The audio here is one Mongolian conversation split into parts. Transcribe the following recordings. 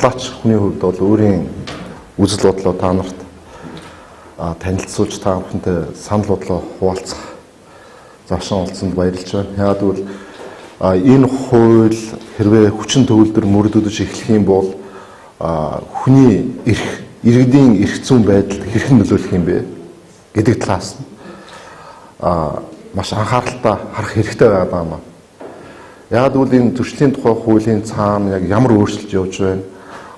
Судлаач хүний хувьд бол өөрийн үзэл бодлоо та нарт танилцуулж, та бүхэнтэй санал бодлоо хуваалцах завшин олдсонд баярлж байна. Яагаад гэвэл энэ хууль хэрвээ хүчин төгөлдөр мөрдөдөж эхлэх юм бол хүний эрх, иргэдийн эрх зүйн байдалд хэрхэн нөлөөлөх юм бэ гэдэг талаас нь маш анхааралтай харах хэрэгтэй байгаа юм. Яг гэвэл энэ зөрчлийн тухай хуулийн цаана яг ямар өөрчлөлт явж байна,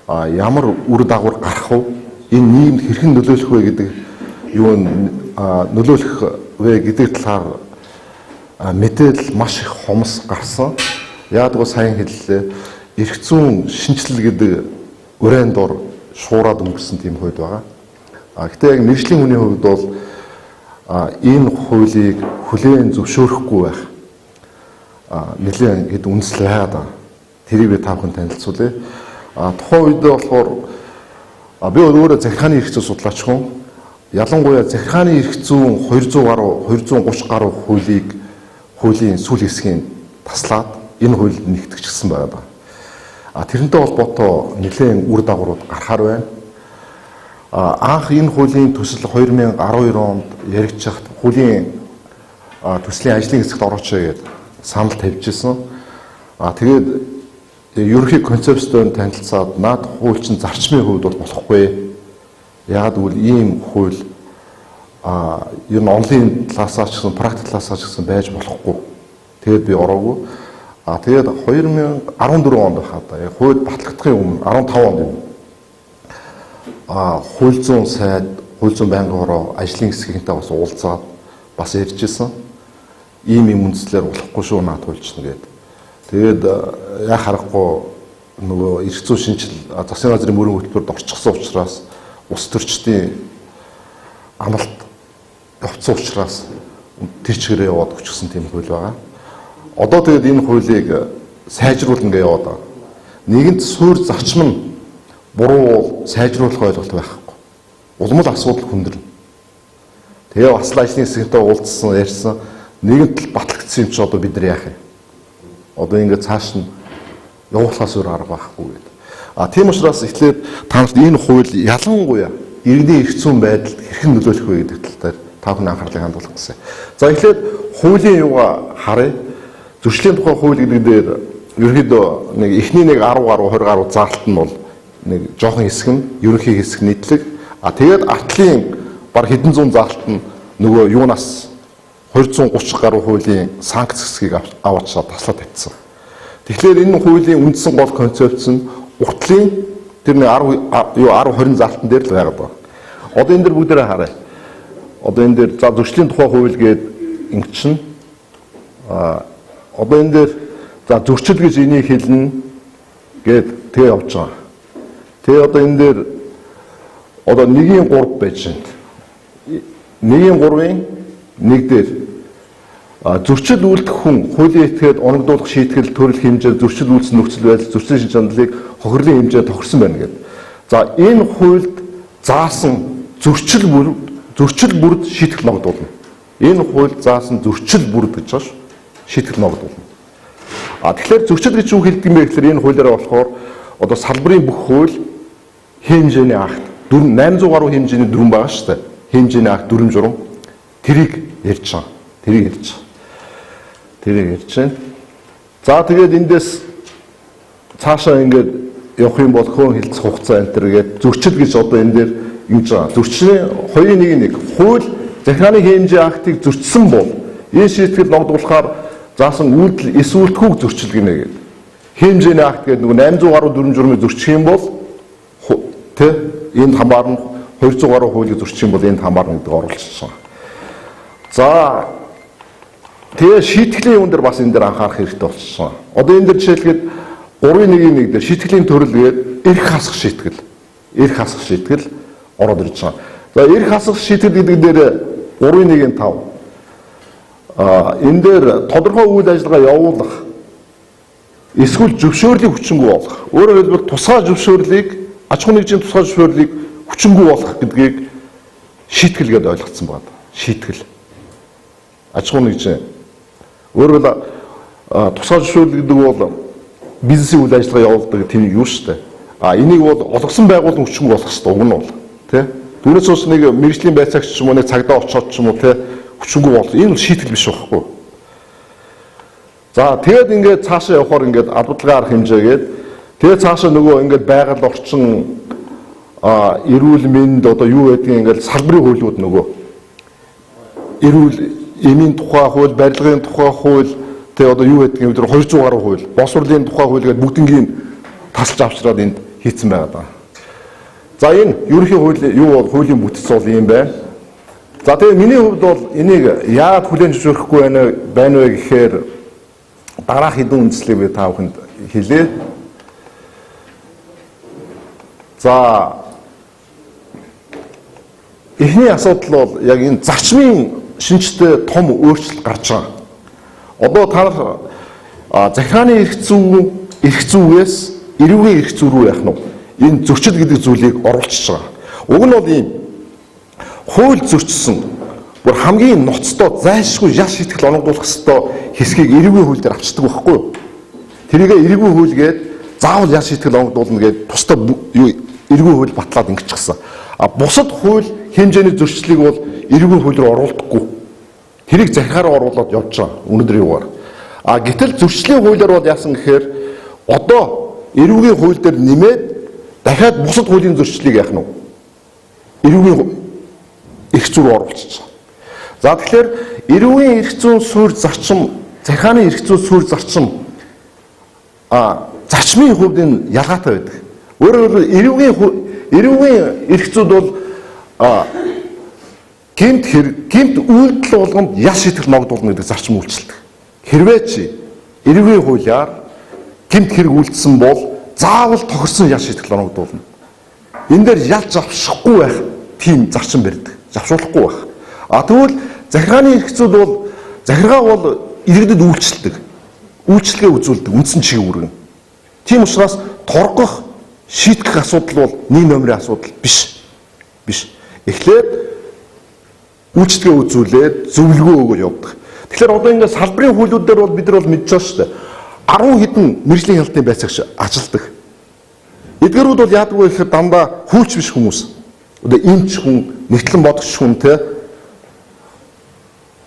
ямар үр дагавар гарах вэ, энэ нийгэмд хэрхэн нөлөөлөх вэ гэдэг юу нөлөөлөх вэ гэдэг талаар мэдээлэл маш их хомс гарсан. Яг гэвэл сайн хэллээ. Эрх зүйн шинэчлэл гэдэг урайн дор шуураад өнгөрсөн тийм хууль байгаа. Гэтэ яг мэргэжлийн хүний хувьд бол энэ хуулийг хүлээн зөвшөөрөхгүй байх нэлээд хэд үндэслэл байгаад байгаа. Тэрийг би та бүхэн танилцуулъя. Тухайн үед болохоор би өөрөө захиргааны эрх зүйн судлаач хүн. Ялангуяа захиргааны эрх зүйн 200 гаруй 230 гаруй хуулийг хуулийн сүүл хэсгийн таслаад энэ хуульд нэгтгэжсэн байгаа. Тэрнтэй холбоотой нэлээд үр дагаврууд гарахаар байна. Анх энэ хуулийн төсөл 2012 онд яригдчихад хуулийн төслийн ажлын хэсэгт орооч гээд санал тавьж исэн. Тэгээд ерөнхий концепцтэй танилцаад наад хууль чинь зарчмын хувьд бол болохгүй. Яагаад гэвэл ийм хууль ер нь онлын талаасаа ч гэсэн практик талаасаа ч гэсэн байж болохгүй. Тэгээд би ороогүй. Тэгээд 2014 онд байхад яг хууль батлагдахын өмнө 15 онд юм. Хууль зүйн сайд, хууль зүйн байнгын хороо ажлын хэсгийнхэнтэй бас уулзаад бас ярьж исэн. Ийм юм үндслээр болохгүй шүү наад хуульчна гээд. Тэгээд яа харахгүй нөгөө эрх зүйн шинжил засгийн газрын мөрийн хөтөлбөрт орчихсон учраас улс төрчдийн амлалт явцсан учраас тэр чигээрээ яваад өчгсөн тийм хууль байгаа. Одоо тэгээд энэ хуулийг сайжруулна гэж яваад байгаа. Нэгэнт суурь зарчим нь буруу бол сайжруулах ойлголт байхгүй. Улам л асуудал хүндэрнэ. Тэгээ бас л ажлын хэсэгтээ уулзсан, ярьсан. Нэгэнт л батлагдсан юм чи одоо бид нар яах юм? Одоо ингээд цааш нь явуулахаас өөр арга байхгүй гэдэг. Тийм учраас эхлээд та нарт энэ хууль ялангуяа иргэдийн эрх зүйн байдалд хэрхэн нөлөөлөх вэ гэдэг тал дээр та бүхэн анхаарлыг хандуулах гэсэн. За эхлээд хуулийн юугаа харъя. Зөрчлийн тухай хууль гэдэг дээр ерөнхийдөө нэг эхний нэг 10 гаруй 20 гаруй заалт нь бол нэг жоохон хэсэг нь ерөнхий хэсэг нийтлэг. Тэгээд артлын баг хэдэн зуун заалт нь нөгөө юунаас 230 гаруй хуулийн санкц хэсгийг аваачаад таслаад тавьчихсан. Тэгэхээр энэ хуулийн үндсэн гол концепц нь уртлын тэр нэг 10 юу 10 20 заалтан дээр л байгаад байгаа. Одоо энэ дэр бүгдээрээ харъя. Одоо энэ дээр за зөрчлийн тухай хууль гээд ингэчин. Одоо энэ дээр за зөрчил гэж энийг хэлнэ гээд тэгээ явж байгаа. Тэгээ одоо энэ дээр одоо 1-ийн 3 байж байна. 1-ийн 3-ын 1 дээр зөрчил үйлдэх хүн хуулийн этгээд оногдуулах шийтгэл төрөл хэмжээ зөрчил үйлдсэн нөхцөл байдал зөрчлийн шинж чандлыг хохирлын хэмжээ тохирсон байна гэдэг. За энэ хуульд заасан зөрчил бүрд шийтгэл ногдуулна. Энэ хууль заасан зөрчил бүрд гэж байгаа шүү. Шийтгэл ногдуулна. Тэгэхээр зөрчил гэж юу хэлдэг юм бэ гэхээр энэ хуулиараа болохоор одоо салбарын бүх хууль хэмжээний акт 800 гаруй хэмжээний дүрэм байгаа шүү дээ. Хэмжээний акт дүрэм журам тэрийг ярьж байгаа. Тэрийг ярьж байгаа. Тэрийг ярьж байна. За тэгээд эндээс цаашаа ингээд явах юм бол хөөн хилцэх хугацаа энэ төр гээд зөрчил гэж одоо энэ дээр ингэж байгаа. Зөрчлийн 2.1.1 хууль захиргааны хэмжээ актыг зөрчсөн бол энэ шийтгэл ногдуулахаар заасан үйлдэл эс үйлдэхүүг зөрчил гинэ гэдэг. Хэмжээний акт гэдэг нөгөө 800 гаруй дүрэм журмыг зөрчих юм бол тэ энд хамаарна, 200 гаруй хуулийг зөрчих юм бол энд хамаарна гэдэг оруулчихсан. За тэгээ шийтгэлийн юун дээр бас энэ дээр анхаарах хэрэгтэй болчихсон. Одоо энэ дээр жишээлбэл 3.1.1 дээр шийтгэлийн төрөл гээд эрх хасах шийтгэл. Эрх хасах шийтгэл ороод ирж байгаа. За эрх хасах шийтгэл гэдэг дээр 3.1.5 энэ дээр тодорхой үйл ажиллагаа явуулах эсвэл зөвшөөрлийг хүчингүй болгох. Өөрөөр хэлбэл тусгай зөвшөөрлийг аж ахуйн нэгжийн тусгай зөвшөөрлийг хүчингүй болгох гэдгийг шийтгэл гэдээ ойлгоцсон байна. Шийтгэл. Аж ахуйн нэгжийн. Өөрөөр хэлбэл тусгай зөвшөөрөл гэдэг бол бизнесийн үйл ажиллагаа явуулдаг тийм юу шүү дээ. Энийг бол олгосон байгууллага хүчингүй болох хэрэгтэй уг нь бол тий. Түүнээс хойш нэг мэргэжлийн байцаагч ч юм уу, нэг цагдаа очоод ч юм уу тий, хүчингүй болох. Энэ бол шийтгэл биш байхгүй. За, тэгээд ингээд цаашаа явхаар ингээд албадлагын арга хэмжээгээд, тэгээд цаашаа нөгөө ингээд байгаль орчин, эрүүл мэнд, одоо юу байдгийг ингээд салбарын хуулиуд, нөгөө эрүүл эмийн тухай хууль, барилгын тухай хууль, тэгээ одоо юу байдгийг бид 200 гаруй хууль, боловсролын тухай хууль гэдэг бүгднгийн тасалж авчраад энд хийцэн байгаа даа. За, энэ ерөнхий хууль юу бол хуулийн бүтэц бол ийм байна. За, тэгээ миний хувьд бол энийг яагаад хүлээн зөвшөөрөхгүй байна вэ гэхээр дараах хэдэн үндслийг би та бүхэнд хэлье. За, эхний асуудал бол яг энэ зарчмын шинжтэй том өөрчлөлт гарч байгаа. Одоо та нар захиргааны эрх зүйгээс эрүүгийн эрх зүй рүү яах нь энэ зөрчил гэдэг зүйлийг оруулчихж байгаа. Уг нь бол ийм хууль зөрчсөн бүр хамгийн ноцтой, зайлшгүй ял шийтгэл онгодуулах ёстой хэсгийг эрүүгийн хууль дээр авчдаг байхгүй юу? Тэрийг эрүүгийн хууль гээд заавал ял шийтгэл онгодуулна гээд тусдаа юу эрүүгийн хууль батлаад ингэчихсэн. А бусад хууль хэмжээний зөрчлийг бол эрүүгийн хууль руу оруулдаггүй. Тэрийг захиргаараа оруулаад явж байгаа өнөөдрийн югаар. А гэтэл зөрчлийн хуулиар бол яасан гэхээр одоо эрүүгийн хууль дээр нэмээд дахиад бусад хуулийн зөрчлийг яах нь вэ? Эрүүгийн эрх зүй рүү оруулчихж байгаа. За, тэгэхээр эрүүгийн эрх зүйн суурь зарчим, захиргааны эрх зүйн суурь зарчим зарчмын хувьд энэ ялгаатай байдаг. Өөрөөр хэлбэл, эрүүгийн эрх зүйд бол гэмт хэрэг, гэмт үйлдэл болгонд ял шийтгэл ногдуулна гэдэг зарчим үйлчилдэг. Хэрвээ чи эрүүгийн хуулиар гэмт хэрэг үйлдсэн бол заавал тохирсон ял шийтгэл ногдуулна. Энэ дээр ялж авшихгүй байх тийм зарчим барьдаг. Завшуулахгүй байх. А тэгвэл захиргааны эрх зүйд бол захиргаа бол иргэдэд үйлчилдэг. Үйлчилгээ үзүүлдэг үндсэн чиг үүрэг. Тийм учраас торгох, шийтгэх асуудал бол нэг номерын асуудал биш. Биш. Эхлээд үйлчилгээ үзүүлээд зөвлөгөө өгөөд явдаг. Тэгэхээр одоо ингээд салбарын хуулиуд дээр бол бид нар бол мэдж байгаа шүү дээ. 10 хэдэн мэргэжлийн хяналтын байцаагч ажилдаг. Эдгээрүүд бол яадаг вэ гэхээр дандаа хуульч биш хүмүүс. Одоо эмч хүн, нэгтлэн бодогч хүн те,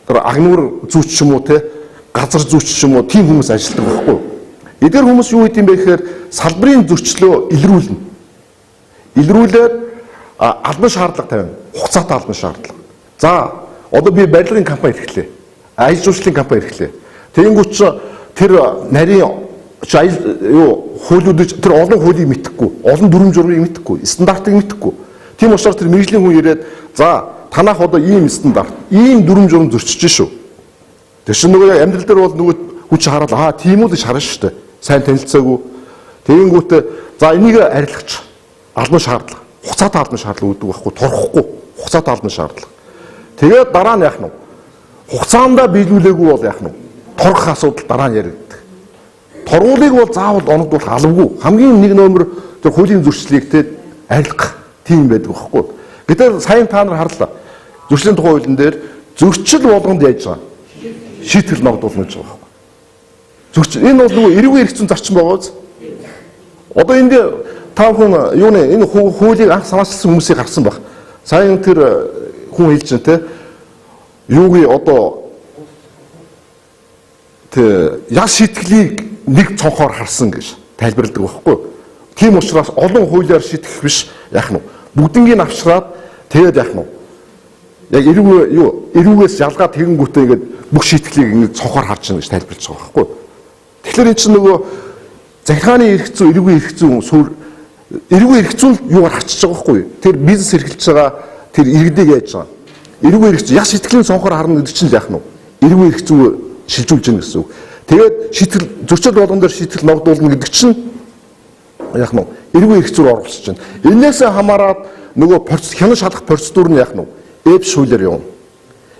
тэр агнуур зүйч ч юм уу те, газар зүйч ч юм уу, тийм хүмүүс ажилладаг байхгүй юу? Эдгээр хүмүүс юу хийх юм бэ гэхээр салбарын зөрчлөө илрүүлнэ. Илрүүлээд албан шаардлага тавина. Хугацаатай албан шаардлага. За, одоо би барилгын компани эрхлээ. Ажил зүйчлийн компани эрхлээ. Тэгэнгүүт чи тэр нарийн чи ажил юу хуулиудыг, тэр олон хуулийг мэдэхгүй, олон дүрэм журмыг мэдэхгүй, стандартыг мэдэхгүй. Тийм учраас тэр мэргэжлийн хүн ирээд, за, танах одоо ийм стандарт, ийм дүрэм журам зөрчиж шүү. Тэр чинь нөгөө амьдрал дээр бол нөгөө хүн чи хараад аа тийм үү гэж харна шүү дээ. Сайн танилцаагүй. Тэгэнгүүтээ за, энийг арилгач албан шаардлага, хугацаатай албан шаардлага өгдөг байхгүй, торхохгүй хугацаатай албан шаардлага. Тэгээд дараа нь яах нь вэ? Хугацаандаа биелүүлээгүй бол яах нь вэ? Торгох асуудал дараа нь яригддаг. Торгуулийг бол заавал оногдуулах албагүй. Хамгийн нэг номер тэр хуулийн зөрчлийг те арилгах тийм байдаг байхгүй. Гэтэл сайн та нар харлаа. Зөрчлийн тухай хуулийн дээр зөрчил болгонд яаж байгаа? Шийтгэл ногдуулна гэж байгаа байхгүй. Зөрчил энэ бол нөгөө эрүүгийн эрх зүйн зарчим байгаа биз? Одоо энд та бүхэн юуны энэ хуулийг анх санаачилсан хүмүүсийг харсан байх. Сайн тэр хүн хэлж байна те. Юугийн одоо тэ ял шийтгэлийг нэг цонхоор харсан гэж тайлбарладаг байхгүй. Тийм учраас олон хуулиар шийтгэх биш, яах нь бүгднгийг авчраад тэгээд яах нь яг эрүү юу эрүүгээс ялгаа тэгэнгүүтээ ингээд бүх шийтгэлийг ингээд цонхоор харж байна гэж тайлбарлаж байгаа байхгүй. Тэгэхээр эн чинь нөгөө захиргааны эрх зүй, эрүүгийн эрх зүйн суурь, эрүүгийн эрх зүйн юугаар харчиж байгаа байхгүй. Тэр бизнес эрхэлж байгаа тэр иргэдийг яаж байгаа. Эрүүгийн эрх зүй ял шийтгэлийн цонхоор харна гэдэг чинь л яах нь эрүүгийн эрх зүй шилжүүлж гэнэ гэсэн үг. Тэгээд шийтгэл зөрчил болгон дээр шийтгэл ногдуулна гэдэг чинь яах нь эрүүгийн эрх зүйр оруулж байна. Энээсээ хамаарат нөгөө хянан шалах процедур нь яах нь эпс хуулиар явна.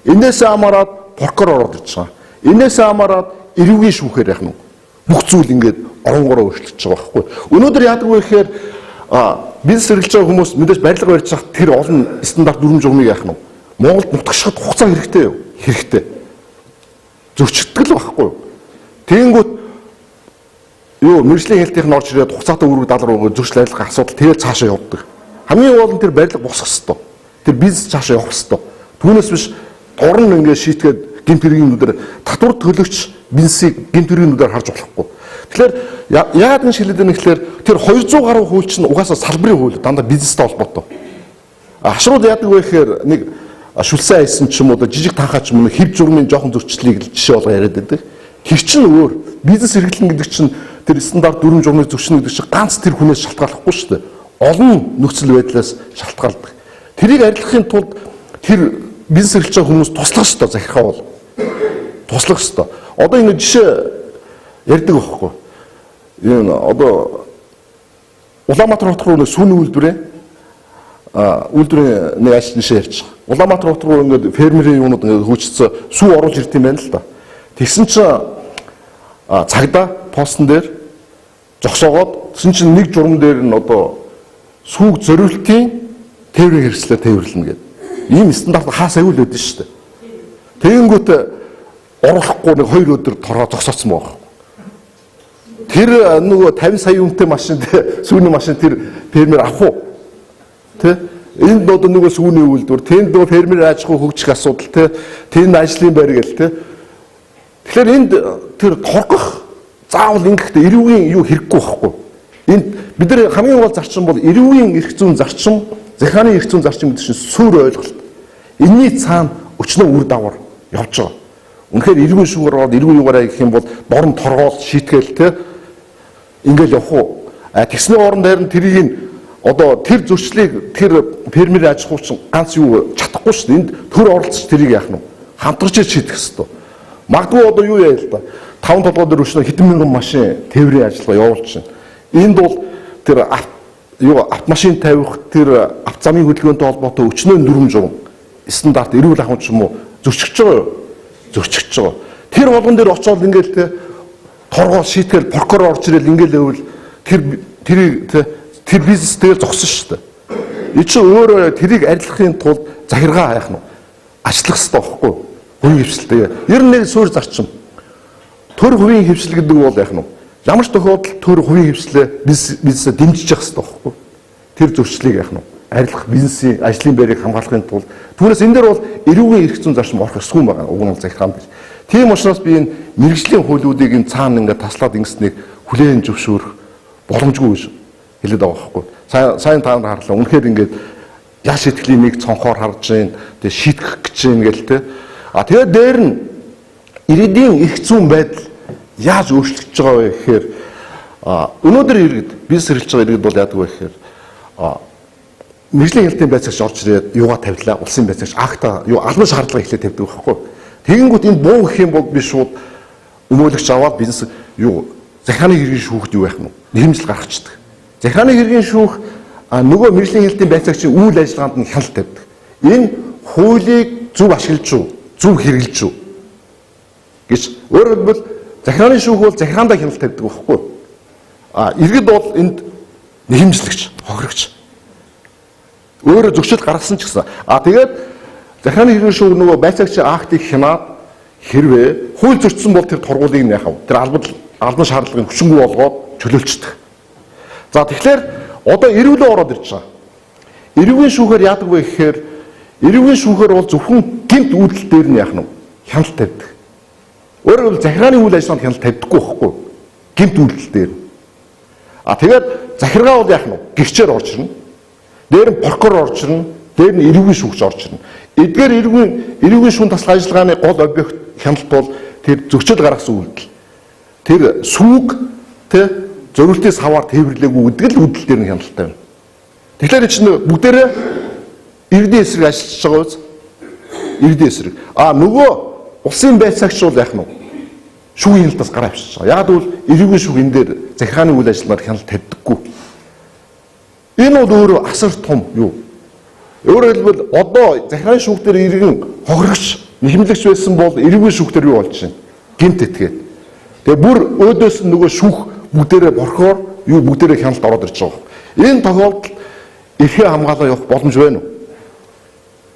Энээсээ хамаарат прокурор ороод ирж байгаа. Энээсээ хамаарат эрүүгийн шүүхээр яах нь бүх зүйл ингээд оронгороо өөрчлөгдөж байгаа байхгүй. Өнөөдөр яадаг вэ гэхээр бизнес эрхэлж байгаа хүмүүс мэдээж барилга барьж байхад тэр олон стандарт дүрэм журмыг яах нь Монголд нутагшихад хугацаа хэрэгтэй юу? Хэрэгтэй. Зөрчигддөг л байхгүй юу? Тэгэнгүүт Юу мэргэжлийн хяналтынх нь орж ирээд хугацаатай үүрэг даалгавар өгөө зөрчил арилгах асуудал тэгэл цаашаа явдаг. Хамгийн гол нь тэр барилга босох хэвээр. Тэр бизнес цаашаа явах хэвээр. Түүнээс биш дорн ингээд шийтгээд гэмт хэргийн нүдээр татвар төлөгч бизнесийг гэмт хэргийн нүдээр харж болохгүй. Тэгэхээр яагаад ингэж хэлээд байна гэхээр тэр 200 гаруй хууль чинь угаасаа салбарын хууль дандаа бизнестэй холбоотой. Хашрууд яадаг вэ гэхээр нэг шүлсэн айсан ч юм уу жижиг танхаа ч юм уу хэв журмын жоохон зөрчлийг л жишээ болгоо яриад байдаг. Тэр чинь өөр бизнес эрхлэн гэдэг чинь тэр стандарт дүрм журмыг зөрчнө гэдэг чинь ганц тэр хүнээс шалтгааллахгүй шүү дээ. Олон нөхцөл байдлаас шалтгаалдаг. Тэрийг арилгахын тулд тэр бизнес эрхлэж байгаа хүмүүс туслах ёстой, захиргаа бол туслах ёстой. Одоо ингэ жишээ ярьдаг байхгүй. Энэ одоо Улаанбаатар хот руу нэг сүүний үйлдвэрээ үйлдвэрийн нэг ажил жишээ ярьчих. Улаанбаатар хот руу ингээд фермерийн юунууд ингээд хөгжсөн сүү оруулж ирд юм байна л да. Тэгсэн чинь цагдаа постн дээр зогсоогоод тэгсэн чинь нэг журам дээр нь одоо сүүг зориултын тээврийн хэрэгслээр тээвэрлэнэ гэдэг. Ийм стандарт хаас аюул байдсан шүү дээ. Тэгэнгүүт оруулахгүй нэг 2 өдөр тороо зогсооцсон байгаа. Тэр нөгөө 50 сая үнэтэй машин сүүний машин тэр фермер авах уу? Тэ? Энд одоо нөгөө сүүний үйлдвэр, тэнд нөгөө фермер аж ахуй хөгжих асуудал, тэ? Тэнд ажлын байр гэл, тэ? Тэгэхээр энд тэр торгох заавал ингэхдээ эрүүгийн юу хэрэггүй байхгүй. Энд бид нар хамгийн гол зарчим бол эрүүгийн эрх зүйн зарчим, захиргааны эрх зүйн зарчим гэдэг чинь суурь ойлголт. Энийний цаана өчнөө үр дагавар явж байгаа. Үнэхээр эргэн шүүгээр ороод эргэн юугаараа гэх юм бол дорн торгоол шийтгэл те ингээл явах уу? А тэгсний оронд харин тэрийг нь одоо тэр зөрчлийг тэр фермерийн аж ахуйч ганц юу чадахгүй шүү дээ. Энд төр оролцож тэрийг яах нь вэ? Хамтарч шийдэх хэвээр. Магадгүй одоо юу яа л да. Таван толгой дээр өчнөө хэдэн мянган машин тээврийн ажиллагаа явуулж байна. Энд бол тэр автомашин тавих тэр авто замын хөдөлгөөнтэй холбоотой өчнөө дүрм журам стандарт эрүүл ахуй ч юм уу зөрчигдөж байгаа юу? Зөрчигдөж байгаа. Тэр болгон дээр очиод ингээл те торгоо шийтгэл прокурор орж ирэл ингээл байвал тэрийг тэр бизнес тэгэл зогсон шүү дээ. Энэ чинь өөрөө тэрийг арилгахын тулд захиргаа яах нь ажиллах хэрэгтэй байхгүй юу? Хувийн хэвшил. Ер нь нэг суурь зарчим. Төр хувийн хэвшил гэдэг бол яах нь ямар ч тохиолдолд төр хувийн хэвшлээ бизнесээ дэмжиж явах хэрэгтэй байхгүй юу? Тэр зөрчлийг яах нь арилгах бизнесийн ажлын байрыг хамгаалахын тулд түүнээс энэ дээр бол эрүүгийн эрх зүйн зарчим орох ёсгүй байгаа. Уг нь бол захиргаанд гэж. Тийм учраас би энэ мэргэжлийн хуулиудыг энэ цаана ингээд таслаад ингэснийг хүлээн зөвшөөрөх боломжгүй гэж хэлээд байгаа байхгүй. Сайн та нар харлаа. Үнэхээр ингээд яа шитгэлийн нэг цонхоор харж гин, тэгээ шийтгэх гэж гин гэл те. А тэгээд дээр нь иргэдийн эрх зүйн байдал яаж өөрчлөгдөж байгаа вэ гэхээр өнөөдөр иргэд бизнес эрхэлж байгаа иргэд бол яадаг вэ гэхээр мэргэжлийн хяналтын байцаагч орж ирээд юугаа тавилаа, улсын байцаагч акта юу албан шаардлага эхлээд тавьдаг байхгүй. Тэгэнгүүт энэ буу гэх юм бол би шууд өмөөлөгч аваад бизнес юу захиргааны хэргийн шүүхэд юу байх нь нэрмжил гаргацдаг. Захиргааны хэргийн шүүх нөгөө мэргэжлийн хяналтын байцаагчийн үйл ажиллагаанд нь хяналт тавьдаг. Энэ хуулийг зөв ашиглаж юу, зөв хэрэглэж юу гэж. Өөрөөр хэлбэл захиргааны шүүх бол захиргаандаа хяналт тавьдаг байхгүй. А иргэд бол энд нэрмжлэгч, хохирогч. Өөрөө зөрчил гаргасан ч гэсэн. А тэгээд захиргааны хэргийн шүүх нөгөө байцаагчийн актыг хянаад хэрвээ хууль зөрчсөн бол тэр торгуулийг нь яхав. Тэр албан шаардлагыг хүчингү болгоод чөлөөлчдөг. За тэгэхээр одоо эрүүлээ ороод ирж байгаа. Эрүүгийн шүүхээр яадаг вэ гэхээр эрүүгийн шүүхээр бол зөвхөн гэмт үйлдэл дээр нь яах нь хяналт тавьдаг. Өөрөөр хэлбэл захиргааны үйл ажиллагаанд хяналт тавьдаггүй байхгүй. Гэмт үйлдэл дээр. А тэгээд захиргаа бол яах нь гэрчээр орж ирнэ. Дээр нь прокурор орж ирнэ, дээр нь эрүүгийн шүүгч орж ирнэ. Эдгээр эрүүгийн шүүн таслах ажиллагааны гол объект хяналт бол тэр зөрчил гаргасан үйлдэл. Тэр сүүг тэ зориултын саваар тээвэрлээгүй гэдэг л үйлдэл дээр нь хяналт тавина. Тэгэхээр чинь бүгдээрээ иргэдийн эсрэг ажиллаж байгаа биз? Иргэдийн эсрэг. А нөгөө улсын байцаагч бол яах нь вэ? Шүүхийн хяналтаас гараа авчиж байгаа. Яг гэвэл эрүүгийн шүүх энэ дээр захиргааны үйл ажиллагаар хяналт тавьдаггүй. Энэ бол өөрөө асар том юу. Өөрөөр хэлбэл одоо захиргааны шүүх дээр иргэн хохирогч, нэхэмлэгч байсан бол эрүүгийн шүүх дээр юу болж байна? Гэмт этгээд. Тэгээ бүр өөдөөс нь нөгөө шүүх бүгдээрээ борхоор юу бүгдээрээ хяналт ороод ирж байгаа. Энэ тохиолдолд эрхээ хамгаалаа явах боломж байна уу?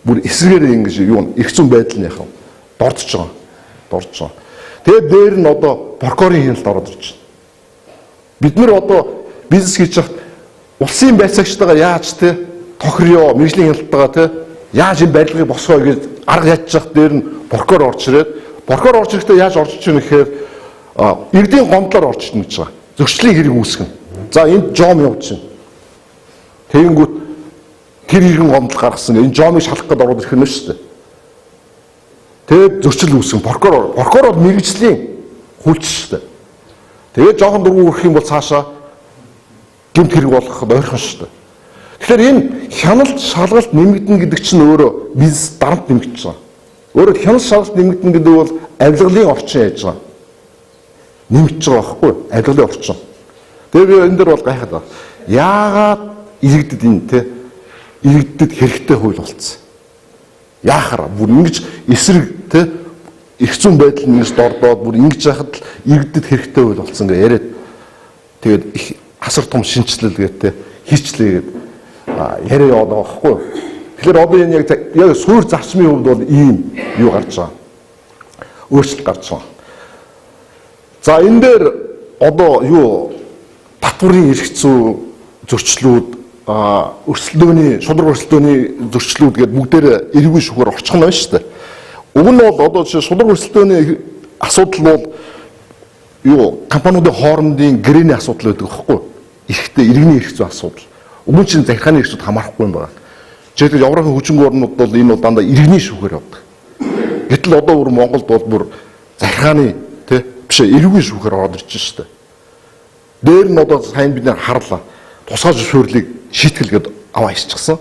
Бүр эсрэгээр ингэж юу эрх зүйн байдал нь яхав? Дордож байгаа. Дордож байгаа. Тэгээд дээр нь одоо прокурорын хяналт ороод ирж байна. Бид нар одоо бизнес хийж байхад улсын байцаагчтайгаа яаж те тохирё, мэргэжлийн хяналтайгаа те яаж энэ барилгыг босгоё гэж арга ядж явах дээр нь прокурор орж ирээд, прокурор орж ирэхдээ яаж орж ирэх гэхээр иргэдийн гомдлоор орж ирнэ гэж байгаа. Зөрчлийн хэрэг үүсгэнэ. За энд жом явж байна. Тэгэнгүүт тэр иргэн гомдол гаргасан. Энэ жомыг шалах гээд ороод ирэх нь шүү дээ. Тэгээд зөрчил үүсгэн. Прокурор бол мэргэжлийн хуульч шүү дээ. Тэгээд жоохон дургу өрөх юм бол цаашаа гэмт хэрэг болгоход ойрхон шүү дээ. Тэгэхээр энэ хяналт шалгалт нэмэгдэнэ гэдэг чинь өөрөө бизнес дарамт нэмэгдэж байгаа. Өөрөөр хяналт шалгалт нэмэгдэнэ гэдэг бол авилгалын орчин яаж байгаа. Нэмэгдэж байгаа байхгүй юу? Авилгалын орчин. Тэгээ би энэ дээр бол гайхаад байна. Яагаад иргэдэд энэ те иргэдэд хэрэгтэй хууль болцсон? Яахаар бүр ингэж эсрэг те эрх зүйн байдал нь ингэж дордоод бүр ингэж яхад л иргэдэд хэрэгтэй хууль болцсон гэж яриад тэгээд их асар том шинэчлэл гэдэг те хийчлээ гээд яриа яваад байгаа байхгүй юу? Тэгэхээр одоо энэ яг суурь зарчмын хувьд бол ийм юу гарч байгаа. Өөрчлөлт гарч байгаа. За энэ дээр одоо юу татварын эрх зүй зөрчлүүд, өрсөлдөөний, шударга өрсөлдөөний зөрчлүүд гээд бүгдээр эрүүгийн шүүхээр орчих нь байна шүү дээ. Уг нь бол одоо жишээ шударга өрсөлдөөний асуудал бол юу компаниудын хоорондын гэрээний асуудал байдаг байхгүй юу? Эрхтэй иргэний эрх зүйн асуудал. Уг нь чинь захиргааны эрх зүйд хамаарахгүй юм байна. Жишээлбэл Европын хөгжингүй орнууд бол энэ бол дандаа иргэний шүүхээр явдаг. Гэтэл одоо бүр Монголд бол бүр захиргааны тэ биш эрүүгийн шүүхээр ороод ирж шүү дээ. Дээр нь одоо сайн бид нар харлаа. Тусгай зөвшөөрлийг шийтгэл гээд аваа хийчихсэн.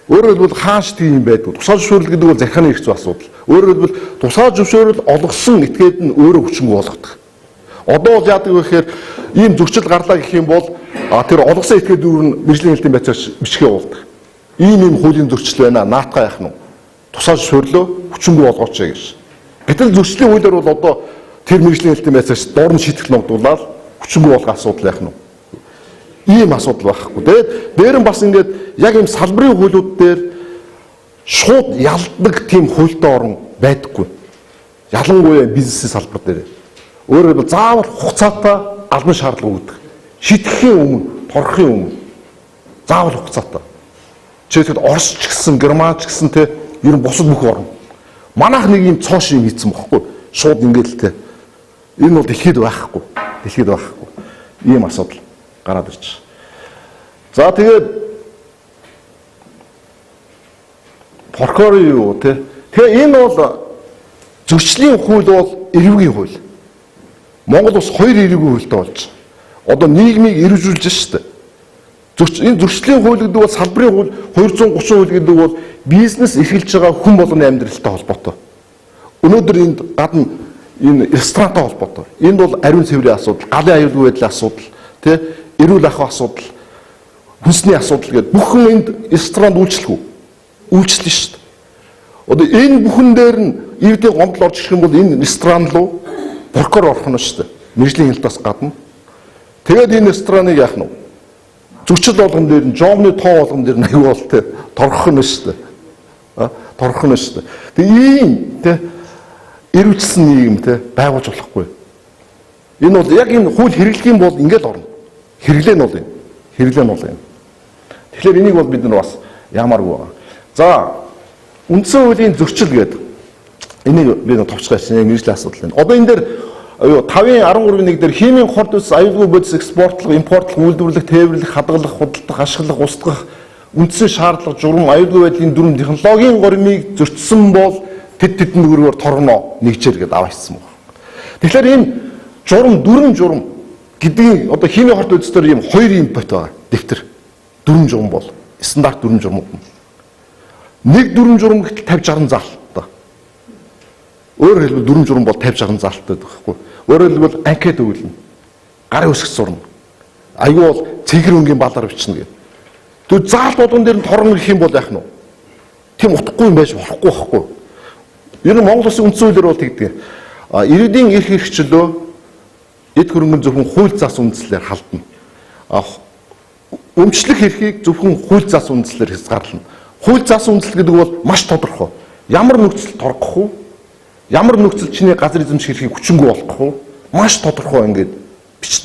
Өөрөөр хэлбэл хааш тийм юм байдгүй. Тусгай зөвшөөрөл гэдэг бол захиргааны эрх зүйн асуудал. Өөрөөр хэлбэл тусгай зөвшөөрөл олгосон этгээд нь өөрөө хүчингү болгодог. Одоо бол яадаг вэ гэхээр ийм зөрчил гарлаа гэх юм бол тэр олгосон этгээд дүүр нь мэргэжлийн хяналтын байцаагч бичгээ уулдаг. Ийм хуулийн зөрчил байна. Наатгаа яах нь вэ? Тусгай зөвшөөрлөө хүчингү болгооч гэж. Гэтэл зөрчлийн хуулиар бол одоо тэр мэргэжлийн хяналтын байцаагч доор нь шийтгэл ногдуулаад хүчингү болгох асуудал яах нь вэ? Ийм асуудал байхгүй. Тэгээд дээр нь бас ингээд яг ийм салбарын хуулиуд дээр шууд ялдаг тийм хуультай орн байдаггүй. Ялангуяа бизнесийн салбар дээр. Өөрөөр хэлбэл заавал хугацаатай албан шаардлага өгдөг. Шийтгэхийн өмнө, торохын өмнө заавал хугацаатай. Жишээлбэл Орос ч гэсэн, Герман ч гэсэн те ер нь бусад бүх орн. Манайх нэг ийм цоош юм хийцэн бохгүй. Шууд ингээд л те. Энэ бол дэлхийд байхгүй. Дэлхийд байхгүй. Ийм асуудал гараад ирж. За тэгээд прокурор юу те. Тэгэхээр энэ бол зөрчлийн хууль бол эрүүгийн хууль. Монгол улс хоёр эрүүгийн хуультай болж байгаа. Одоо нийгмийг эрүүжүүлж шүү дээ. Энэ зөрчлийн хууль гэдэг бол салбарын хууль, 230 хууль гэдэг бол бизнес эрхэлж байгаа хүн болгоны амьдралтай холбоотой. Өнөөдөр энд гадна энэ ресторантай холбоотой. Энд бол ариун цэврийн асуудал, галын аюулгүй байдлын асуудал, тэ эрүүл ахуй асуудал, хүнсний асуудал гэдэг бүхэн энд ресторанд үйлчлэх үү? Үйлчлэн шүү дээ. Одоо энэ бүхэн дээр нь иргэдийн гомдол орж ирэх юм бол энэ ресторан руу прокурор орох нь шүү дээ. Мэргэжлийн хяналтаас гадна. Тэгээд энэ рестораныг яах нь вэ? Зөрчил болгон дээр нь жомны тоо болгон дээр нь аюу бол тэ торгох нь шүү дээ. Торгох нь шүү дээ. Тэгээ ийм тэ эрүүжсэн нийгэм тэ байгуулж болохгүй. Энэ бол яг энэ хууль хэрэглэх юм бол ингээл орно. Хэрэглээ нь бол энэ. Хэрэглээ нь бол энэ. Тэгэхээр энийг бол бид нар бас яамааргүй байгаа. За үндсэн хуулийн зөрчил гэдэг энийг би товчгоо хэлсэн яг мэргэжлийн асуудал байна. Одоо энэ дээр юу 5-ын 13-ын 1 дээр химийн хорт ус, аюулгүй бодис экспортлох, импортлох, үйлдвэрлэх, тээвэрлэх, хадгалах, худалдах, ашиглах, устгах үндсэн шаардлага, журам, аюулгүй байдлын дүрэм, технологийн горимыг зөрчсөн бол тэд тэдэн төгрөгөөр торгоно нэгжээр гэдээ аваа хийсэн баг. Тэгэхээр энэ журам, дүрэм журам гэдгийн одоо химийн хорт бодис дээр ийм хоёр юм бот байгаа. Дэвтэр. Дүрэм журам бол стандарт дүрэм журмууд нь. Нэг дүрэм журам гэтэл 50 60 заалттай. Өөрөөр хэлбэл дүрэм журам бол 50 60 заалттай гэдэг байхгүй. Өөрөөр хэлбэл анкет өгүүлнэ. Гарын үсэг зурна. Аюу бол цэнхэр өнгийн балаар бичнэ гэдэг. Тэгвэл заалт болгон дээр нь торгоно гэх юм бол яах нь вэ? Тийм утгагүй юм байж болохгүй байхгүй. Ер нь Монгол улсын үндсэн хуулиар бол тэгдэг. Иргэдийн эрх эрхчлөө эд хөрөнгө зөвхөн хууль заасан үндслээр халдна. Өмчлөх эрхийг зөвхөн хууль заасан үндслээр хязгаарлана. Хууль заасан үндсэл гэдэг бол маш тодорхой. Ямар нөхцөл торгох уу? Ямар нөхцөл чиний газар эзэмших эрхийг хүчингү болгох уу? Маш тодорхой ингээд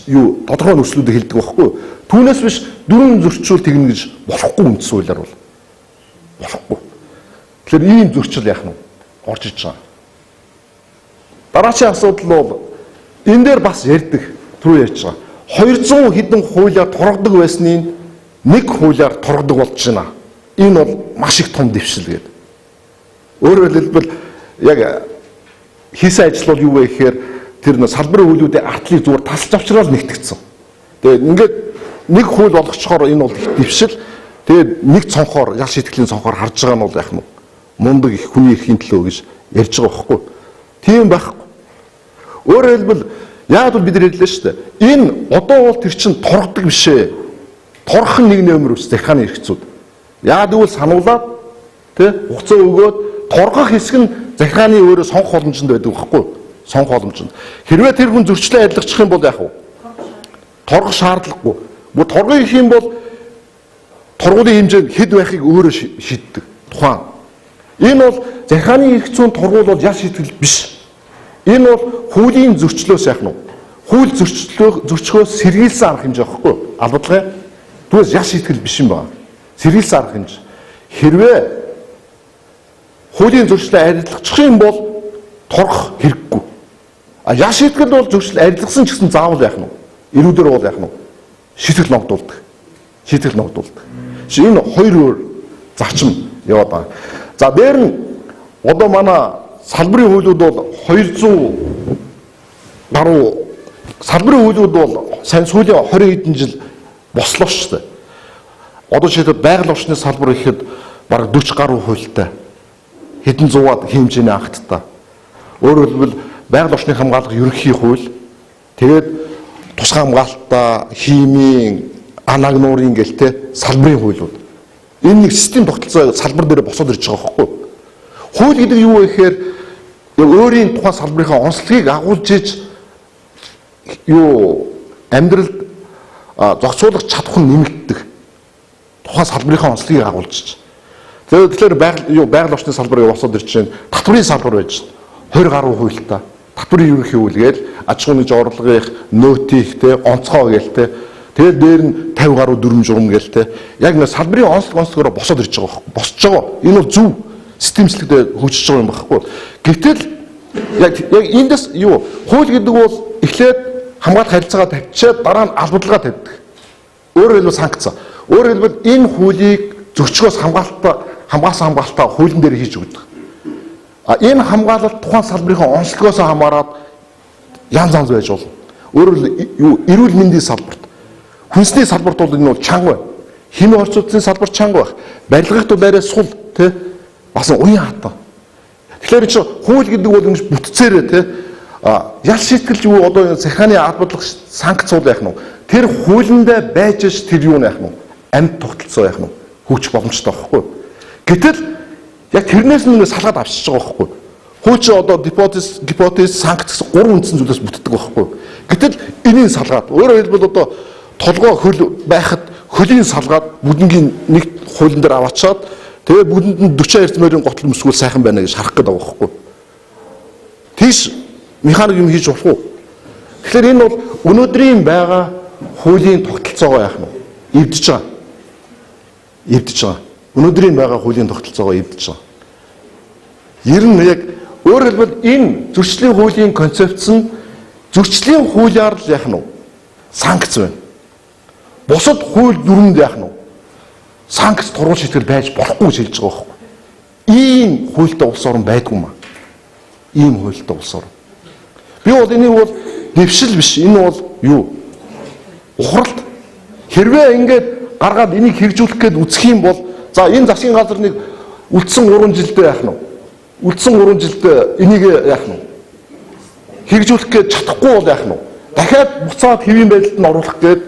Юу тодорхой нөхцлүүдийг хэлдэг байхгүй. Түүнээс биш дөрвөн зөрчил тэгнэ гэж болохгүй үндсэн хуулиар бол болохгүй. Тэгэхээр ийм зөрчил яах нь орж иж байгаа. Дараачийн асуудал бол энэ дээр бас ярьдаг, түрүү ярьж байгаа. 200 хэдэн хуулиар торгодог байсныг нэг хуулиар торгодог болж байна. Энэ бол маш их том дэвшил гэдэг. Өөрөөр хэлбэл яг хийсэн ажил бол юу вэ гэхээр тэр салбарын хуулиудын артлыг зүгээр тасалж авчраад нэгтгэсэн. Тэгээд ингээд нэг хууль болгочхоор энэ бол их дэвшил. Тэгээд нэг цонхоор ял шийтгэлийн цонхоор харж байгаа нь бол яг нь мундаг их хүний эрхийн төлөө гэж ярьж байгаа байхгүй. Тийм байхгүй. Өөрөөр хэлбэл яг бол бид нар хэллээ шүү дээ. Энэ одоо бол тэр чин торгодог биш ээ. Торгох нь нэг нөмөр ус захааны эрхцүүд. Яг гэвэл сануулад тэ хугацаа өгөөд торгох хэсэг нь захиргааны өөрөө сонгох боломжинд байдаг байхгүй. Сонгох боломжинд. Хэрвээ тэр хүн зөрчлөө арилгачих юм бол яах вэ? Торгох шаардлагагүй. Бүр торгох их юм бол торгуулийн хэмжээ хэд байхыг өөрөө шийддэг. Тухайн. Энэ бол захиргааны эрх зүйн торгуул бол ял шийтгэл биш. Энэ бол хуулийн зөрчлөөс яах нь вэ? Хууль зөрчгөөс сэргийлсэн арга хэмжээ байхгүй юу? Албадлагын. Түүнээс ял шийтгэл биш юм байна. Сэргийлсэн арга хэмжээ. Хэрвээ хуулийн зөрчлөө арилгачих юм бол торгох хэрэггүй. А ял шийтгэл бол зөрчил арилгасан ч гэсэн заавал яах нь вэ? Ирүүдээр бол яах нь вэ? Шийтгэл ногдуулдаг. Шийтгэл ногдуулдаг. Энэ хоёр өөр зарчим яваад байгаа. За дээр нь одоо манай салбарын хуулиуд бол 200 гаруй салбарын хуулиуд бол сайн сүүлийн 20 хэдэн жил бослоо шүү дээ. Одоо жишээлбэл байгаль орчны салбар гэхэд бараг 40 гаруй хуультай. Хэдэн зууад хэмжээний акттай. Өөрөөр хэлбэл байгаль орчны хамгаалах ерөнхий хууль, тэгээд тусгай хамгаалтаа, химийн, анагнуурын гэл те салбарын хуулиуд. Энэ нэг систем тогтолцоо салбар дээр босоод ирж байгаа байхгүй. Хууль гэдэг юу вэ гэхээр яг өөрийн тухайн салбарынхаа онцлогийг агуулж иж юу амьдралд зохицуулах чадах нь нэмэгддэг. Тухайн салбарынхаа онцлогийг агуулж иж. Тэгэхээр байгаль орчны салбар босоод ирж байна. Татварын салбар байж байна. 20 гаруй хуультай. Татварын ерөнхий хууль гээл аж ахуйн нэгж орлогын нөөтийг те онцгой гээл те. Тэгээд дээр нь 50 гаруй дүрм журам гээл те. Яг нэг салбарын онцлогоороо босоод ирж байгаа байхгүй. Босч байгаа. Энэ бол зөв системчлэгдээ хөгжиж байгаа юм байхгүй. Гэвтэл яг эндээс юу хууль гэдэг бол эхлээд хамгаалах харилцаагаа тавьчаад дараа нь албадлагаа тавьдаг. Өөрөөр хэлбэл санкц. Өөрөөр хэлбэл энэ хуулийг зөрчгөөс хамгаалсан хамгаалтаа хуулийн дээр хийж өгдөг. А энэ хамгаалалт тухайн салбарынхаа онцлогоос хамаарат янз янз байж болно. Өөрөөр юу эрүүл мэндийн салбарт, хүнсний салбарт бол энэ бол чанга байна. Химийн орц үзсний салбар чанга байх. Барилгын тул арай сул тий бас уян хатан. Тэгэхээр чи хууль гэдэг бол ингэж бүтцээрээ тий ял шийтгэл юу одоо энэ захааны албадлах санкц бол яах нь вэ? Тэр хуулиндаа байж ш тэр юу яах нь вэ? Амьд тогтолцоо яах нь вэ? Хөгжих боломжтой байхгүй. Гэтэл яг тэрнээс нь ингэ салгаад авчиж байгаа байхгүй. Хууль чи одоо гипотез, санкц гэсэн гурван үндсэн зүйлээс бүтдэг байхгүй. Гэтэл энийг салгаад өөрөөр хэлбэл одоо толгой хөл байхад хөлийн салгаад бүдэнгийн нэг хуулийн дээр аваачаад тэгээ бүдэнд нь 42 морин готл өмсгүүл сайхан байна гэж харах гээд байгаа байхгүй. Тийш механик юм хийж болохгүй. Тэгэхээр энэ бол өнөөдрийн байгаа хуулийн тогтолцоогоо яах нь вэ? Эвдэж байгаа. Эвдэж байгаа. Өнөөдрийн байгаа хуулийн тогтолцоогоо эвдэж байгаа. Ер нь яг өөрөөр хэлбэл энэ зөрчлийн хуулийн концепц нь зөрчлийн хуулиар л яах нь вэ? Санкц байна. Бусад хууль дүрмэнд яах нь вэ? Санкц тургуул шийтгэл байж болохгүй гэж хэлж байгаа байхгүй. Ийм хуультай улс орн байдгүй юм аа. Ийм хуультай улс орн. Би бол энийг бол дэвшил биш. Энэ бол юу? Ухралт. Хэрвээ ингээд гаргаад энийг хэрэгжүүлэх гээд үзэх юм бол за энэ засгийн газар нэг үлдсэн 3 жилдээ яах нь вэ? Үлдсэн 3 жилдээ энийг яах нь вэ? Хэрэгжүүлэх гээд чадахгүй бол яах нь вэ? Дахиад буцаад хэвийн байдалд нь оруулах гээд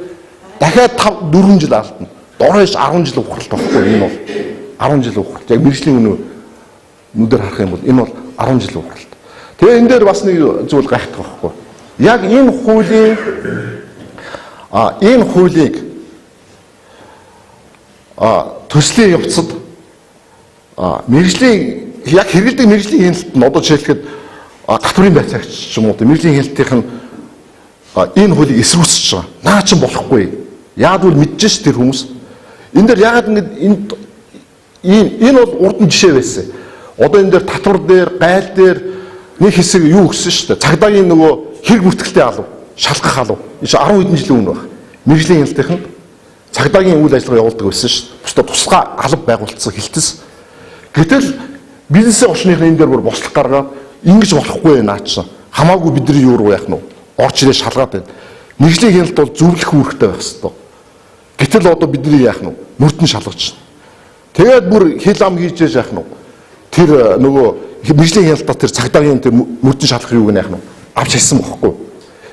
дахиад 5 4 жил алдна. Дороош 10 жил ухралт байхгүй энэ бол 10 жил ухралт. Яг мэргэжлийн өнөө нүдээр харах юм бол энэ бол 10 жил ухралт. Тэгээ энэ дээр бас нэг зүйл гайхах байхгүй. Яг энэ хуулийн энэ хуулийг төслийн явцад мэргэжлийн яг хэрэглэдэг мэргэжлийн хяналт нь одоо жишээлхэд татварын байцаагч ч юм уу мэргэжлийн хяналтынх нь энэ хуулийг эсрүүцэж байгаа. Наа чин болохгүй. Яад бол мэдэж ш тэр хүмүүс. Энэ дээр ягаад ингэж энэ бол урд нь жишээ байсан. Одоо энэ дээр татвар дээр, гайл дээр нэг хэсэг юу өгсөн шүү дээ. Цагдаагийн нөгөө хэрэг бүртгэлтэй алав, шалгах алав. Энэ 10 хэдэн жилийн өмнө баг. Мэргэжлийн хяналтынх нь цагдаагийн үйл ажиллагаа явуулдаг байсан шүү дээ. Бусдаа тусгай алба байгуулсан хилтэс. Гэтэл бизнесийн орчных энэ дээр бүр бослог гаргаад ингэж болохгүй наа чинь. Хамаагүй бидний юу руу яах нь вэ? Орч ирээ шалгаад байна. Мэргэжлийн хяналт бол зөвлөх үүрэгтэй байх хэвээр. Гэтэл одоо бидний яах нь вэ? Мөрдөн шалгаж байна. Тэгээд бүр хил ам хийж яах нь вэ? Тэр нөгөө мэргэжлийн хяналтаа тэр цагдаагийн тэр мөрдөн шалгах юуг нь яах нь вэ? Авч хайсан бохгүй.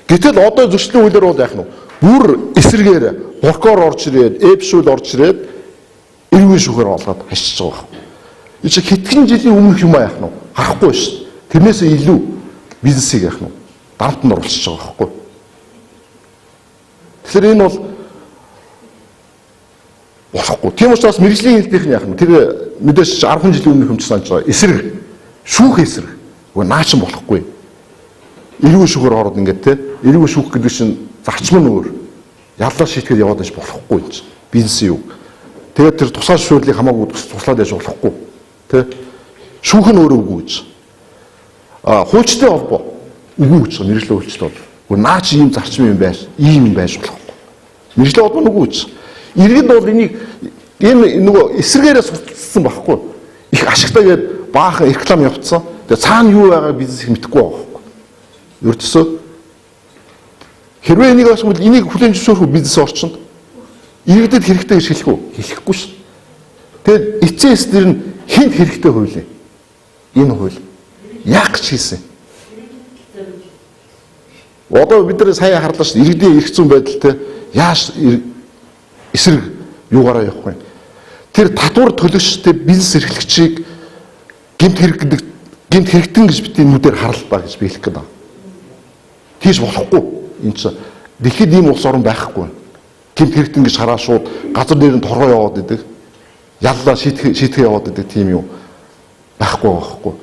Гэтэл одоо зөрчлийн хуулиар бол яах нь вэ? Бүр эсрэгээр буркоор орж ирээд, эпшүүл орж ирээд эрүүгийн шүүхээр олгоод хашиж байгаа байхгүй. Энэ чинь хэдхэн жилийн өмнөх юм яах нь вэ? Харахгүй шүү дээ. Тэрнээсээ илүү бизнесийг яах нь вэ? Дарамтанд оруулчихж байгаа байхгүй. Тэгэхээр энэ бол болохгүй. Тийм учраас мэргэжлийн хяналтынх нь яах нь тэр мэдээж 10 жилийн өмнөх юм ч санаж байгаа. Эсрэг шүүх эсрэг. Үгүй наа чин болохгүй. Эрүүгийн шүүхээр ороод ингээд те. Эрүүгийн шүүх гэдэг чинь зарчим нь өөр. Яллаа шийтгэл яваад байж болохгүй юм чинь. Бизнесийн юу. Тэгээд тэр тусгай зөвшөөрлийг хамаагүй туслаад яаж болохгүй. Тэ? Шүүх нь өөрөө үгүй гэж. А хуульчтай холбоо үгүй гэж байгаа. Мэргэжлийн хуульчтай холбоо. Үгүй наа чи ийм зарчим юм байж, ийм юм байж болохгүй. Мэргэжлийн холбоо нь үгүй гэж. Иргэд бол энийг энэ нөгөө эсрэгээрээ сурталчилсан байхгүй. Их ашигтай гээд баахан реклам явцсан. Тэгээ цаана юу байгааг бизнес их мэдэхгүй байгаа байхгүй. Ердөөсөө хэрвээ энийг асуувал энийг хүлээн зөвшөөрөх бизнес орчинд иргэдэд хэрэгтэй гэж хэлэх үү? Хэлэхгүй шин. Тэгээд эцсийн эс дэр нь хинт хэрэгтэй хууль юм? Энэ хууль яах гэж хийсэн? Одоо бид нар сая харлаа шүү. Иргэдийн эрх зүйн байдалтай яаж эсрэг юугаараа явах вэ? Тэр татвар төлөгчтэй бизнес эрхлэгчийг гэмт хэрэг гэдэг гэмт хэрэгтэн гэж битгий нүдээр харалтаа гэж би хэлэх гээд байна. Тийш болохгүй. Энэ чинь дэлхийд ийм улс орн байхгүй. Гэмт хэрэгтэн гэж хараа шууд газар дээр нь торгоо яваад идэг. Яллаа шийтгэх яваад идэг тийм юм байхгүй байхгүй.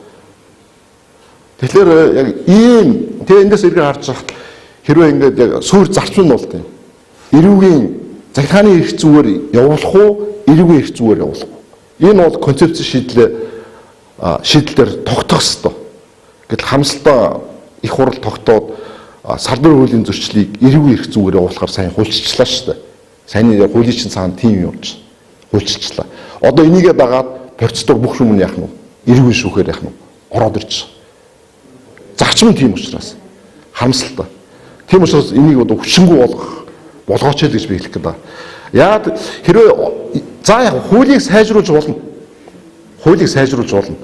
Тэгэхээр яг ийм тэгээ эндээс эргээ харж байхад хэрвээ ингээд яг суур зарчим нь бол тийм. Эрүүгийн захиргааны эрх зүгээр явуулах уу, эрүүгийн эрх зүгээр явуулах уу? Энэ бол концепц шийдлээ шийдэл дээр тогтоох ёстой. Гэтэл харамсалтай их хурал тогтоод салбарын хуулийн зөрчлийг эрүүгийн эрх зүгээр явуулахаар сайн хуульчилчлаа шүү дээ. Саяны хуулийн чинь цаана тийм юм явж хуульчилчлаа. Одоо энийгээ дагаад процедур бүх юм нь яах нь вэ? Эрүүгийн шүүхээр яах нь вэ? Ороод ирж. Зарчим нь тийм учраас харамсалтай. Тийм учраас энийг одоо хүчингү болгох болгооч л гэж би хэлэх гээд байна. Яагаад хэрвээ за яг хуулийг сайжруулж болно. Хуулийг сайжруулж болно.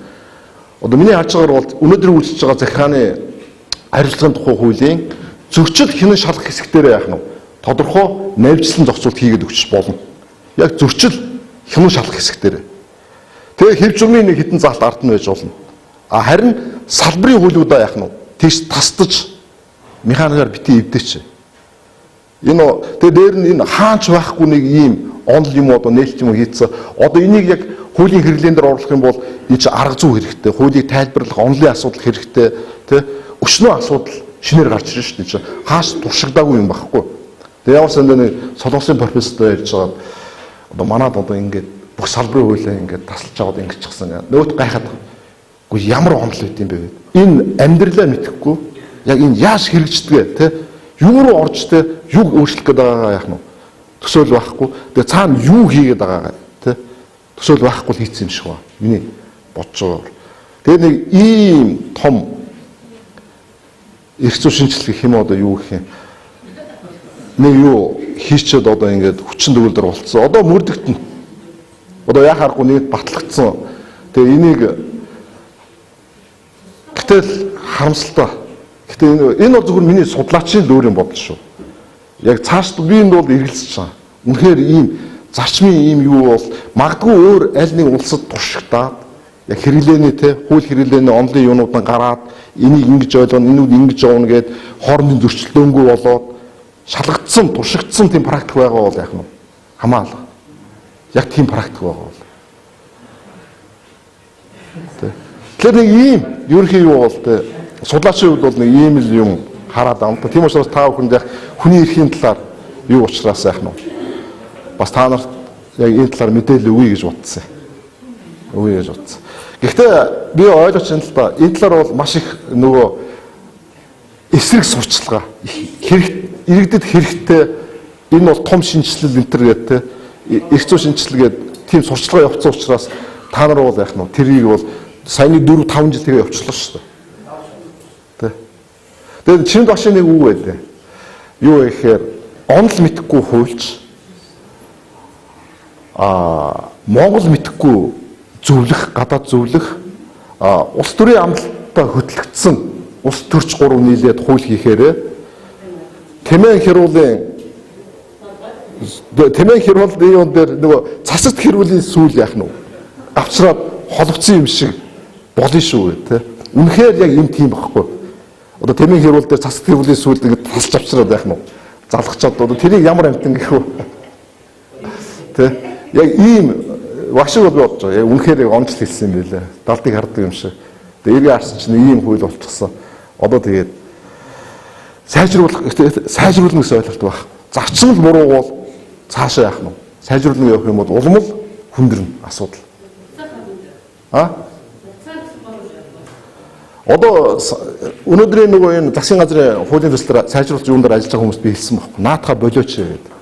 Одоо миний харж байгаагаар бол өнөөдөр үйлчилж байгаа захиргааны хариуцлагын тухай хуулийн зөрчил хянан шалгах хэсэг дээр яах нь вэ? Тодорхой навьжлан зохицуулт хийгээд өгч болно. Яг зөрчил хянан шалгах хэсэг дээр. Тэгээ хэв журмын нэг хитэн заалт ард нь байж болно. А харин салбарын хуулиудаа яах нь вэ? Тэгш тасдаж механикаар бити эвдээч. Энэ тэгээ дээр нь энэ хаанч байхгүй нэг ийм онл юм одоо нээлт юм хийцэн. Одоо энийг яг хуулийн хэрэглээн дээр оруулах юм бол энэ чинь арга зүй хэрэгтэй. Хуулийг тайлбарлах онлын асуудал хэрэгтэй, тэ? Өчнөө асуудал шинээр гарч ирнэ шүү дээ. Чинь хааш туршигдаагүй юм байхгүй. Тэгээ ямар сандаа нэг солонгосын профессортой ярьж байгаа одоо манад одоо ингээд бүх салбарын хуулиа ингээд тасалж аваад ингэж чагсан. Нөгөөт гайхаад үгүй ямар онол байт юм бэ гэд. Энэ амьдралаа мэдэхгүй яг энэ яаж хэрэгждэг тэ? Юу руу орж тэ? Юг өөрчлөх гээд байгаагаа яах нь вэ? Төсөөл байхгүй. Тэгээ цаана юу хийгээд байгаагаа тэ? Төсөөл байхгүй л хийцэн юм шиг ба. Миний бодож байгаагаар. Тэгээ нэг ийм том эрх зүйн шинжилгээ гэх юм одоо юу гэх юм. Нэг юу хийчээд одоо ингээд хүчин төгөлдөр болцсон. Одоо мөрдөгтөн. Одоо яа харахгүй нэг батлагдсан. Тэгээ энийг гэтэл харамсалтай. Гэтэ энэ бол зөвхөн миний судлаачийн л өөр юм бодол шүү. Яг цааш би энд бол эргэлзэж байгаа. Үнэхээр ийм зарчмын ийм юу бол магадгүй өөр аль нэг улсад туршигдаад яг хэрэглээний те хууль хэрэглээний онлын юунууд нь гараад энийг ингэж ойлгоно, энүүд ингэж явна гэд хоорондын зөрчилдөөнгүй болоод шалгагдсан, туршигдсан тийм практик байгаа бол яах нь вэ? Хамаалга. Яг тийм практик байгаа бол. Тэ. Тэгэхээр нэг ийм ерөнхий юу бол тэ судлаачийн хувьд бол нэг ийм л юм Хараад амт. Тийм учраас та бүхэнд яг хүний эрхийн талаар юу учраас яах нь вэ? Бас та нарт яг энэ талаар мэдээлэл өгье гэж бодсон. Өгье гэж бодсон. Гэхдээ би ойлгож байна л да. Энэ талаар бол маш их нөгөө эсрэг сурчлагаа хэрэг иргэдэд хэрэгтэй, энэ бол том шинэчлэл энэ төр гэдэг те эрх зүйн шинэчлэл гэдэг тийм сурчлагаа явуулсан учраас та нар бол яах нь тэрийг бол саяны 4 5 жил тэгээ явуулчлаа шүү дээ. Тэ. Тэгээд Чинд багшийн нэг үг байлаа. Юу вэ гэхээр онол мэдэхгүй хуульч Монгол мэдэхгүй зөвлөх, гадаад зөвлөх, улс төрийн амлалтаа хөтлөгдсөн улс төрч гурав нийлээд хууль хийхээрээ Тэмээн хэрүүлийн юун дээр нөгөө цасагт хэрүүлийн сүүл яах нь вэ? Авчраад холбоцсон юм шиг болно шүү гэх тээ. Үнэхээр яг юм тийм байхгүй. Одоо тэмээн хэрүүл дээр цасагт хэрүүлийн сүүлд ингээд тасалж авчраад яах нь вэ? Залгачаад одоо тэрийг ямар амтан гэх вэ? Тэ? Яг ийм багшиг бол би бодож байгаа. Яг үнэхээр яг онцл хэлсэн юм байлаа. Далдыг хардаг юм шиг. Тэгээ эргээ харсан чинь ийм хууль болчихсон. Одоо тэгээд сайжруулах гэсэн ойлголт байх. Зарчим л буруу бол цаашаа яах нь вэ? Сайжруулна явах юм бол улам л хүндэрнэ асуудал. А? Одоо өнөөдрийн нөгөө энэ засгийн газрын хуулийн төсөл сайжруулах юун дээр ажиллаж байгаа хүмүүст би хэлсэн байхгүй. Наатаха болооч гэдэг.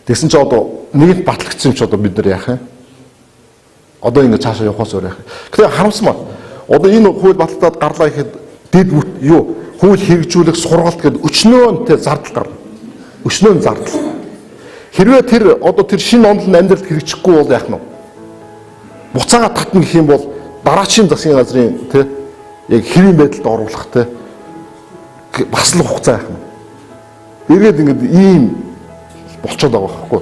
Тэгсэн чинь одоо нэгэнт батлагдсан юм чи одоо бид нар яах юм? Одоо ингэ цаашаа явахаас өөр яах юм? Гэтэ харамсмаар. Одоо энэ хууль батлагдаад гарлаа гэхэд дэд бүт юу хууль хэрэгжүүлэх сургалт гэдэг өчнөөнтэй зардал гарна. Өчнөөн зардал. Хэрвээ тэр одоо тэр шинэ онол нь амьдралд хэрэгжихгүй бол яах нь вэ? Буцаага татна гэх юм бол дараачийн засгийн газрын тэ яг хэвийн байдалд оруулах тэ бас л хугацаа яах нь. Эргээд ингээд ийм болчиход байгаа байхгүй.